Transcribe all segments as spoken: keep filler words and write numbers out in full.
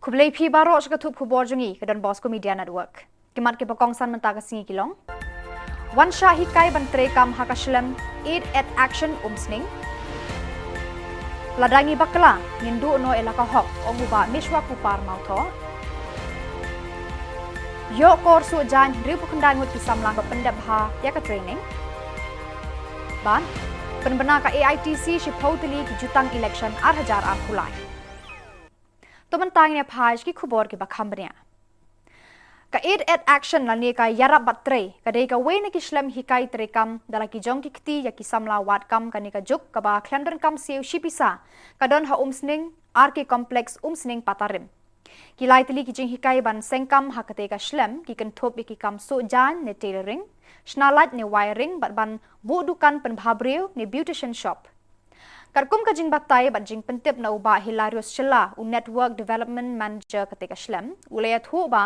Khublei phi baroh sha ka thup khubor jong ngi ka Don Bosco Media Network. Ki mat kiba kongsan mynta ka sngi ki long: Wan shah hikai ban treikam ha ka shlem Aid at Action Umsning. Lada ngi bakla ngin duh noh ïa la ka hok, ong u Bah Mishwa Kupar Mawthoh. Ïoh kor suh jaiñ hynriewphew khyndai ngut ki samla ba pyndep bha ïa ka training. Bad pynbna ka A I T C shiphew tylli ki jutang election ar hajar arphew lai. To mynta ngin ïa phai sha ki khubor kiba kham bniah. Ka Aid at Action lane ka ïarap bad trei ka dei kawei na ki shlem hikai treikam da la ki jong ki kti ïa ki samla wad kam kane ka juk kaba khlem donkam siew shi pisa, ka don ha Umsning, R K Complex Umsning Patarim. Ki lai tylli ki jinghikai ban seng kam ha katei ka shlem ki kynthup ïa ki kam suh jaiñ ne tailoring, shna light ne wiring bad ban buh dukan pynbha briew ne beautician shop. Katkum ka jingbatai bad jingpyntip na u Bah Hilarius Shylla, u Network Development Manager katei ka shlem, u la ïathuh ba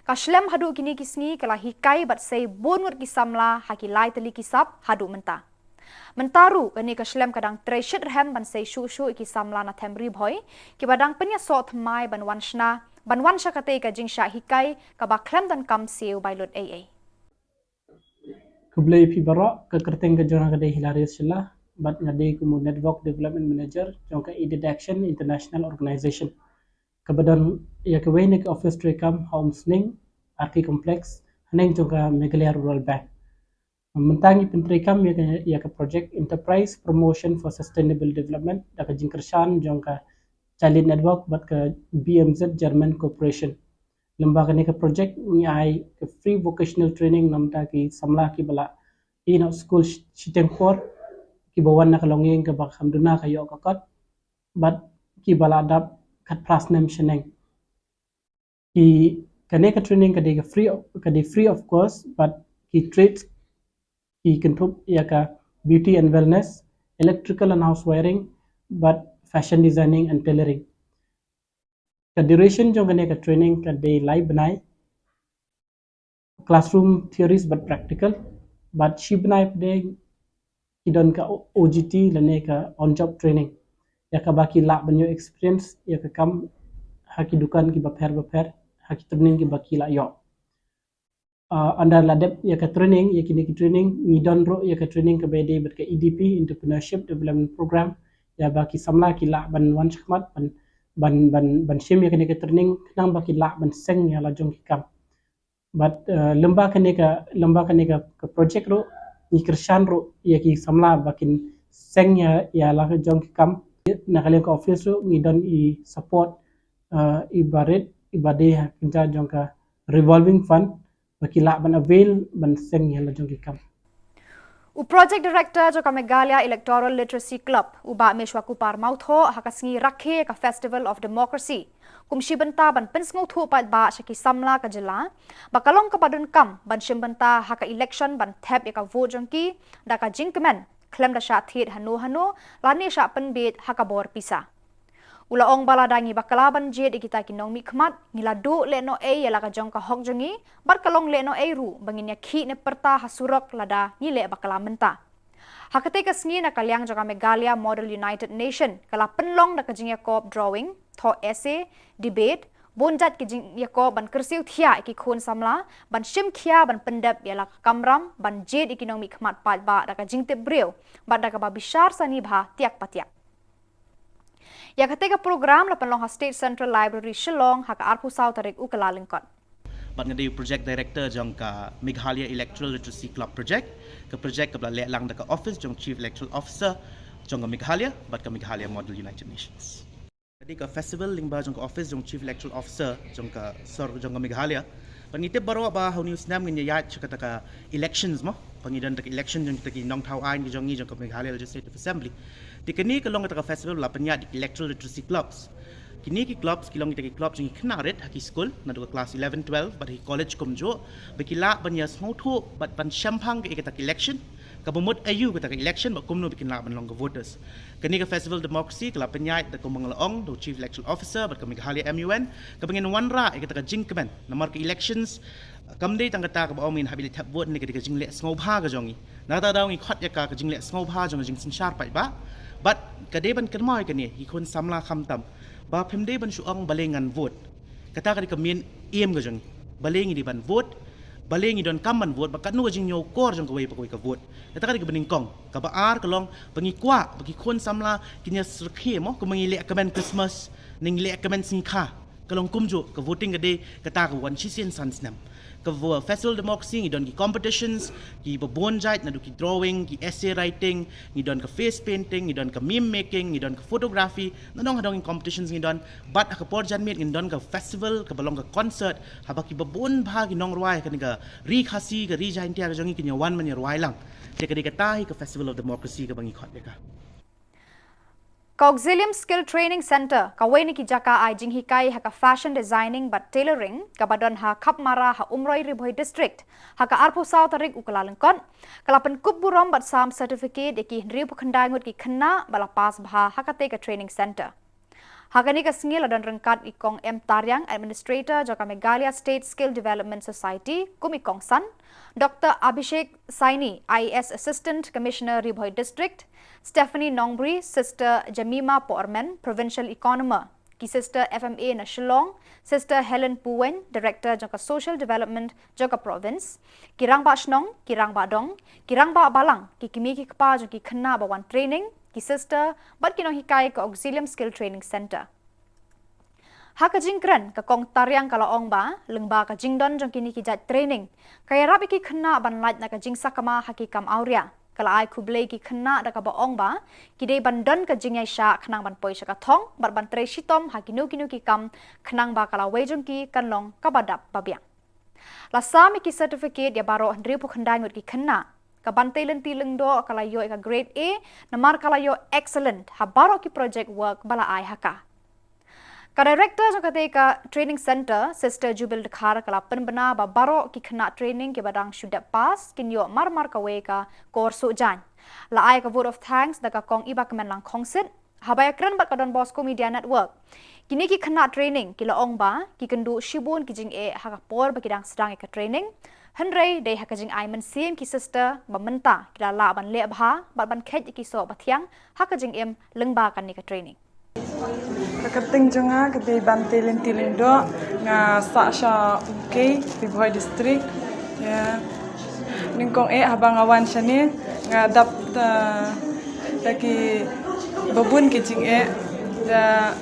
ka shlem haduh kine ki sngi ka la hikai bad sei bun ngut ki samla ha ki lai tylli ki sap haduh mynta. Mynta ruh kane ka shlem ka dang trei shitrhem ban sei shuh shuh ïa ki samla na Them Ri Bhoi kiba dang pynïasoh thymmai ban wan shna, ban wan sha katei ka jingshah hikai kaba khlem donkam siew bai lut ei ei. Khublei phi baroh, ka kyrteng ka jong nga ka dei Hilarius Shylla bad nga dei kum u Network Development Manager jong ka Aid at Action International Organization, kaba don ïa kawei na ki office treikam ha Umsning, R K Complex, haneng jong ka Meghalaya Rural Bank. Mynta ngi pyntreikam ïa ka, ïa ka project Enterprise Promotion for Sustainable Development da ka jingkyrshan jong ka Child Aid Network bad ka B M Z German Corporation. Lyngba kane ka project ngi ai ka free vocational training na bynta ki samla kiba la ïeh noh skul shi-, shiteng por, kiba wan na ka longïing kaba kham duna ka ïoh ka kot bad kiba la dap khatphra snem shaneng. Ki, kane ka training ka dei ka free of, ka dei free of cost, bad ki trades ki kynthup ïa ka beauty and wellness, electrical and house wiring, bad fashion designing and tailoring. Ka duration jong kane ka training ka dei lai bnai, classroom theories bad practical, bad shi bnai pat de ki don ka O-, O J T lane ka on job training, ïa kaba ki lah ban ïoh experience ïa ka kam ha ki dukan kiba pher bapher, ha ki training kiba ki lah ïoh. Ah, ynda la dep ïa ka training, ïa kine ki training, ngi don ruh ïa ka training kaba ïadei bad ka E D P, Entrepreneurship Development Program, ïa ba ki samla ki lah ban wan shakhmat ban, ban, ban, ban shim ïa kane ka training khnang ba ki lah ban seng ïa la jong ki kam. Bad, eh, lyngba kane ka, lyngba kane ka, ka project ruh ngi kyrshan ruh ïa ki samla ba kin seng ïa, ïa la jong ki kam. Na ka liang ka office ruh ngi don i support, eh, iba rit, iba dei ha kynja jong ka revolving fund, ba ki lah ban avail ban seng ïa la jong ki kam. U Project Director jong ka Meghalaya Electoral Literacy Club, u Bah Mishwa Kupar Mawthoh, ha ka sngi rakhe ka Festival of Democracy kum shi bynta ban pynsngewthuh paidbah sha ki samla ka jylla ba ka long kaba donkam ban shim bynta ha ka election ban thep ïa ka vote jong ki da ka jingkmen, khlem da shah thied hano hano lane shah pynbiej ha ka bor pisa. U la ong ba lada ngi bakla ban jied ïa kita ki nongmihkhmat, ngi la duh lehnohei ïa la ka jong ka hok jong ngi, bad ka long lehnohei ruh ba ngin ïakhih ne pyrta ha surok lada ngi leh bakla mynta. Ha katei ka sngi, na ka liang jong ka Meghalaya Model United Nation, ka la pynlong da ka jingïakob drawing, thoh essay, debate, bun jait ki jingïakob ban kyrsiew thiah ïa ki khun samla ban shim khia ban pyndep ïa la ka kamram ban jied ïa ki nongmihkhmat paidbah da ka jingtip briew bad da kaba bishar sani bha tiak patiak. Ïa katei ka program la pynlong ha State Central Library Shillong ha ka arphew saw tarik u Kyllalyngkot. Bad nga dei u Project Director jong ka Meghalaya Electoral Literacy Club Project, ka project kaba la leh lang da ka office jong Chief Electoral Officer jong ka Meghalaya bad ka Meghalaya Model United Nations. Ka dei ka festival lyngba jong ka office jong Chief Electoral Officer jong ka sor jong ka Meghalaya. Bad ngi tip baroh ba ha une u snem ngin ïaid sha kata ka elections mo. Ba ngi don da ka election jong kita ki nongthaw aiñ ki jong ngi jong ka Meghalaya Legislative Assembly. Te kane ka long kata ka festival ba la pynïaid da ki electoral literacy clubs. Kine ki clubs ki long kita ki clubs jong ki khynnah rit ha ki skul naduh ka class eleven, twelve bad ha ki college kumjuh. Ba ki lah ban ïasngewthuh bad ban shemphang ïa kata ka election, kaba mut aïu kata ka election bad kumno ba kin lah ban long ka voters. Kane ka festival democracy ka la pynïaid da kumba nga la ong da u Chief Electoral Officer bad ka Meghalaya M U N, kaba ngin wanrah ïa kata ka jingkmen. Namar ka elections kam dei tang kata kaba ong ngin hap ïaleit thep vote ne ka dei ka jingleh sngewbha ka jong ngi. Na kata ka daw ngi khot ïa ka ka jingleh sngewbha jong ka jingsynshar paidbah. Bad ka dei ban kynmaw ïa kane, ki khun samla khamtam, ba phim dei ban shu ong balei ngan vote. Kata ka dei ka main aim ka jong ngi. Balei ngi dei ban vote, balei ngi donkam ban vote, bad katno ka jingñiewkor jong kawei pa kawei ka vote. Kata ka dei kaba nyngkong. Kaba ar ka long ba ngi kwah ba ki khun samla kin ïa syrkhei mo, kumba ngi leh kmen Christmas, ne ngi leh kmen sngi kha. Ka long kumjuh, ka voting ka dei kata kaba wan shisien san snem. Ka vo-, festival democracy, ngi don ki competitions kiba bun jait, naduh ki drawing, ki essay writing, ngi don ka face painting, ngi don ka meme making, ngi don ka photography, nadong hadong ki competitions ngi don. Bad ha ka por janmiet ngin don ka festival kaba long ka concert, haba kiba bun bha ki nongrwai ha kane ka ri Khasi, ka ri Jaintia ka jong ngi kin ïa wan ban ïa rwai lang. Te ka dei kata hi ka Festival of Democracy kaba ngi khot ïa ka. Ka Auxilium Skill Training Centre, kawei na ki jaka ai jinghikai ha ka fashion designing bad tailoring, kaba don ha Khapmara ha Umroi, Ri Bhoi District, ha ka arphew saw tarik u Kyllalyngkot, ka la pynkup burom bad sam certificate ïa ki hynriewphew khyndai ngut ki khynnah ba la pass bha ha katei ka training centre. Ha kane ka sngi la don ryngkat i Kong M Tariang, Administrator jong ka Meghalaya State Skill Development Society, kum i kongsan, Doctor Abhishek Saini, I A S Assistant Commissioner, Ri Bhoi District, Stephanie Nongbri, Sister Jemima Poerman, Provincial Economer, ki Sister F M A na Shillong, Sister Helen Puwein, Director jong ka Social Development jong ka Province, ki rangbah shnong, ki rangbah dong, ki rangbah balang, ki kmie ki kpa jong ki khynnah ba wan training, ki sister, bad ki nonghikai ka Auxilium Skill Training Centre. Ha ka jingkren, ka Kong Tariang ka la ong ba lyngba ka jingdon jong kine ki jait training, ka ïarap ïa ki khynnah ban lait na ka jingsakma ha ki kam awria. Ka la ai khublei ki khynnah da kaba ong ba ki dei ban don ka jingïaishah khnang ban poi sha ka thong bad ban trei shitom ha kino kino ki kam, khnang ba ka lawei jong ki kan long kaba dap ba biang. La sam ïa ki certificate ïa baroh hynriewphew khyndai ngut ki khynnah. Ka Bantei Lynti Lyngdoh ka la ïoh ïa ka grade A, namar ka la ïoh excellent ha baroh ki project work ba la ai ha ka. Ka Director jong katei ka training centre, Sister Jubil Dkhar, ka la pynbna ba baroh ki khynnah training kiba dang shu dep pass kin ïoh mar mar kawei ka kor suh jaiñ. La ai ka vote of thanks da ka Kong Ibakmenlang Khongsit, haba ïakren bad ka Don Bosco Media Network. Kine ki khynnah training ki la ong ba ki kynduh shibun ki jingeh ha ka por ba ki dang sdang ïa ka training. Hynrei dei ha ka jingai mynsiem ki sister ba mynta ki la lah ban leh bha bad ban kheit ïa ki soh ba thiang ha ka jingim lyngba kane ka training. Ka kyrteng jong nga ka dei Bantei Lynti Lyngdoh, nga sah sha Umkei, Ri Bhoi District. Ïa. Nyngkong eh haba nga wan shane, nga dap, ah, da kiba bun ki jingeh. Da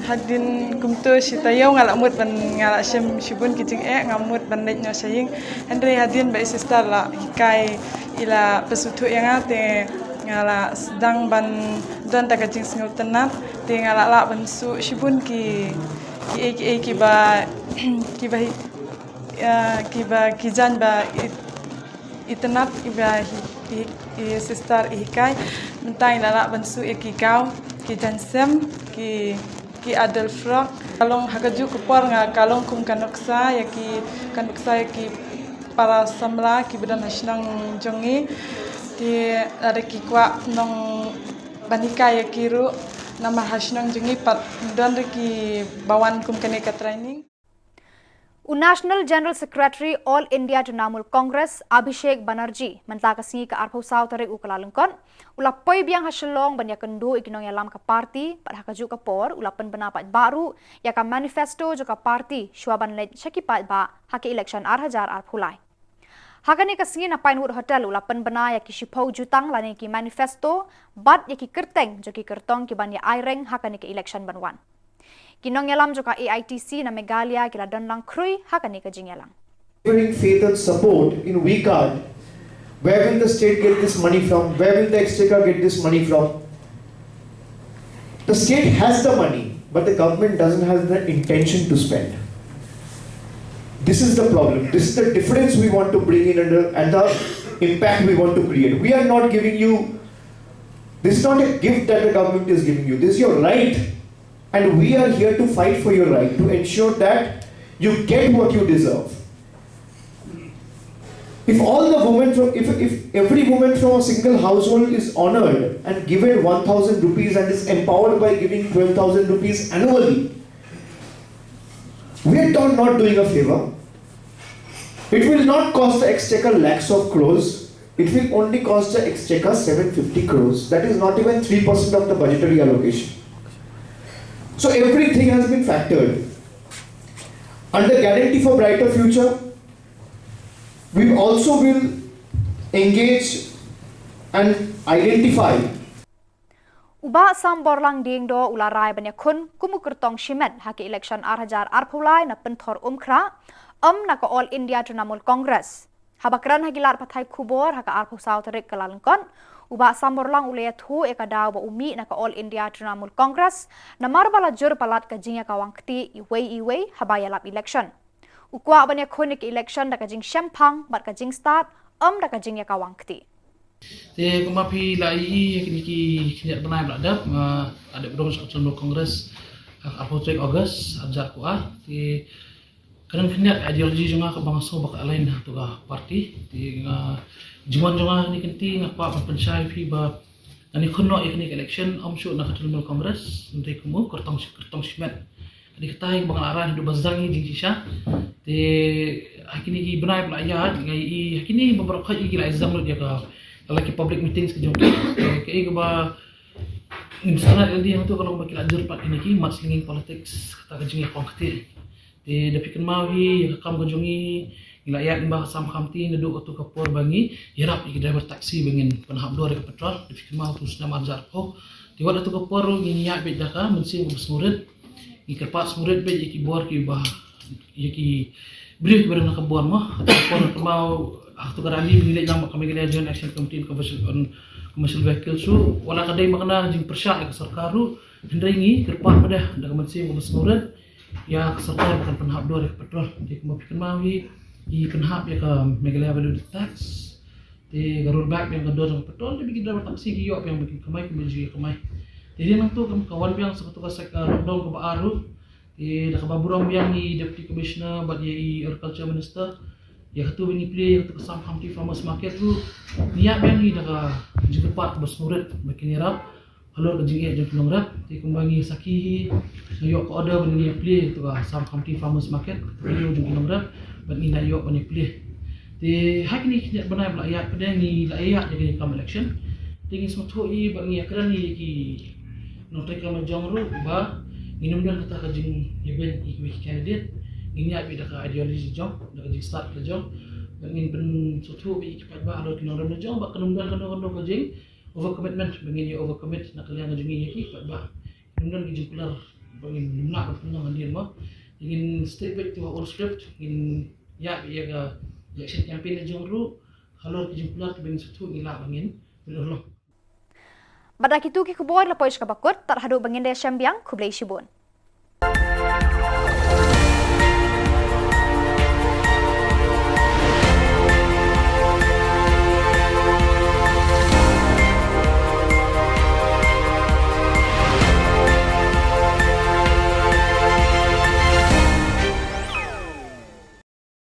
hadien kumto shi taïew nga la mut ban, nga la shem shibun ki jingeh, nga mut ban leit noh sha ïing. Hynrei hadien ba i sister la hikai, i la pynsngewthuh ïa nga, te nga la sdang ban don da ka jingsngewtynnat, te nga la lah ban suh shibun ki, kiei kiei kiba, kiba hi, eh, kiba ki jaiñ ba i, itynnat, kiba hi, i, i sister i hikai. Mynta i la lah ban suh ïa ki gown, ki jaiñ sem, ki, ki adult frock. Ka long ha kajuh ka por nga ka long kum ka nuksa ïa ki, ka nuksa ïa ki para samla kiba don ha shnong jong ngi. Te lada ki kwah nong ban hikai ïa ki ruh, namar ha shnong jong ngi pat don ruh kiba wan kum kane ka training. U National General Secretary All India Trinamool Congress, Abhishek Banerjee, mynta ka sngi ka arphew saw tarik u Kyllalyngkot, u la poi biang ha Shillong ban ïakynduh ïa ki nongïalam ka party, bad ha kajuh ka por u la pynbna paidbah ruh ïa ka manifesto jong ka party shuwa ban leit sha ki paidbah ha ka election ar hajar arphew lai. Ha kane ka sngi na Pinewood Hotel u la pynbna ïa ki shiphew jutang lane ki manifesto bad ïa ki kyrteng jong ki kyrtong kiban ïa aireng ha kane ka election ban wan. Ki nongïalam jong ka A I T C na Meghalaya ki la don lang khrui ha kane ka jingïalang. Wavering faith and support in we card, where will the state get this money from? Where will the exchequer get this money from? The state has the money, but the government doesn't have the intention to spend. This is the problem. This is the difference we want to bring in and the, and the impact we want to create. We are not giving you, this is not a gift that the government is giving you. This is your right. And we are here to fight for your right, to ensure that you get what you deserve. If all the women from, if, if every woman from a single household is honored and given one thousand rupees and is empowered by giving twelve thousand rupees annually, we are not, not doing a favor. It will not cost the exchequer lakhs of crores. It will only cost the exchequer seven fifty crores. That is not even three percent of the budgetary allocation. So everything has been factored. Under Guarantee for Brighter Future, we also will engage and identify. U Bah Samborlang Diengdoh u la rai ban ïakhun kum u kyrtong shimet ha ka election ar hajar arphew lai na Pynthor Umkhrah, em na ka All India Trinamool Congress. Haba kren ha ki lad pathai khubor ha ka arphew saw tarik Kyllalyngkot, u Bah Samborlang u la ïathuh ïa ka daw ba u mih na ka All India Trinamool Congress namar ba la jur palat ka jingïakawang kti iwei iwei haba ïalap election. U kwah ban ïakhun ïa ka election da ka jingshemphang bad ka jingstad, em da ka jingïakawang kti. Te kumba phi la ïohi ïa kine ki khyndiat bnai ba la dep, nga la dep rung sha ka Trinamool Congress ha ka arphew tarik August ar hajar arphew ar. Te ka dang khyndiat ideology jong nga kaba nga sngew ba ka align ha kato ka party. Te nga jingwan jong nga ha kane ka kynti nga kwah ban pynshai ïa phi ba ngan ïakhun noh ïa kane ka election, ym shuh na ka Trinamool Congress, hynrei kum u kyrtong shi-, kyrtong shimet. Ka dei katta kaba nga la rai naduh ba sdang ïa ka jingshisha. Te ha kine ki bnai ba la ïaid, nga ïohi ha kine ba baroh khoit ki la ïasdang lut ïa ka, la ki public meetings ki jong ki. Te kaei kaba ngim sngewthuh ïa lade hangto ka long ba ki la jur pat kine ki mudslinging politics, kata ka jingïakawang kti. Te da phi kynmaw hi ïa ka kam ka jong ngi, ngi la ïaid lyngba ka Sam Khamti naduh kato ka por ba ngi ïarap ïa ki driver taxi ba ngin pynhap dor ïa ka petrol. Da phi kynmaw tu snem ar hajar arphew. Te wat hato ka por ruh ngi ïaid beit da ka mynsiem kaba sngewrit. Ngi kyrpad sngewrit beit ïa ki bor kiba, ïa ki briew kiba don ha ka bor mo. Hato ka por ngi kynmaw, hato ka rally ba ngi leit lang bad ka Meghalaya Joint Action Committee on Commercial, on Commercial Vehicles ruh, wat la ka dei ma kane ka jingpyrshah ïa ka sorkar ruh, hynrei ngi kyrpad pat da ka mynsiem kaba sngewrit ïa ka sorkar ba kan pynhap dor ïa ka petrol. Te kumba phi kynmaw hi, ki pynhap ïa ka Meghalaya Value Added Tax. Te ka rollback biang ka dor jong ka petrol, te ba ki driver taxi ki ïoh biang ba kin kamai kumba ki ju ïa kamai. Te hadien nangto ka wan biang sa kato ka sek, ah, lockdown kaba ar ruh. Te da kaba burom biang i Deputy Commissioner bad ïa i Agriculture Minister, ïa kato ba ngi plie ïa kato ka Sam Khamti Farmers Market ruh, ngi ïa biang i da ka jingkyrpad kaba sngewrit ba kin ïarap halor ka jingeh jong ki nongrep. Te kumba ngi sakhi hi, nga ïoh ka order ban ïa plie ïa kato ka Sam Khamti Farmers Market, kato ka ïoh jong ki nongrep, bad ngi la ïoh ban ïa plie. Te ha kine ki khyndiat bnai ba la ïaid pat de ngi la ïaid ïa kane ka kam election. Te ngi sngewthuh hi bad ngi ïakren hi ïa ki nongtrei kam la jong ruh ba ngin ym don kata ka jingïabeiñ ïa kiwei ki candidate. Ngin ïaid beit da ka ideology jong, da ka jingstad la jong. Bad ngin pynsngewthuh beit ïa ki paidbah halor ki nongrim la jong ba kan ym don kano kano ka jing overcommitment, ba ngin ïa overcommit na ka liang ka jong ngi ïa ki paidbah. Ngin don ki jingkular ba ngin ym lah ban pynlong hadien mo. Ngin stick back to our old script, ngin ïa, ïa ka election campaign la jong ruh halor ki jingkular kiba ngin sngewthuh ngi lah ba ngin pynurlong. Bad da kitu ki khubor la poi sha kaba kut, tad haduh ba ngin da ïashem biang, khublei shibun.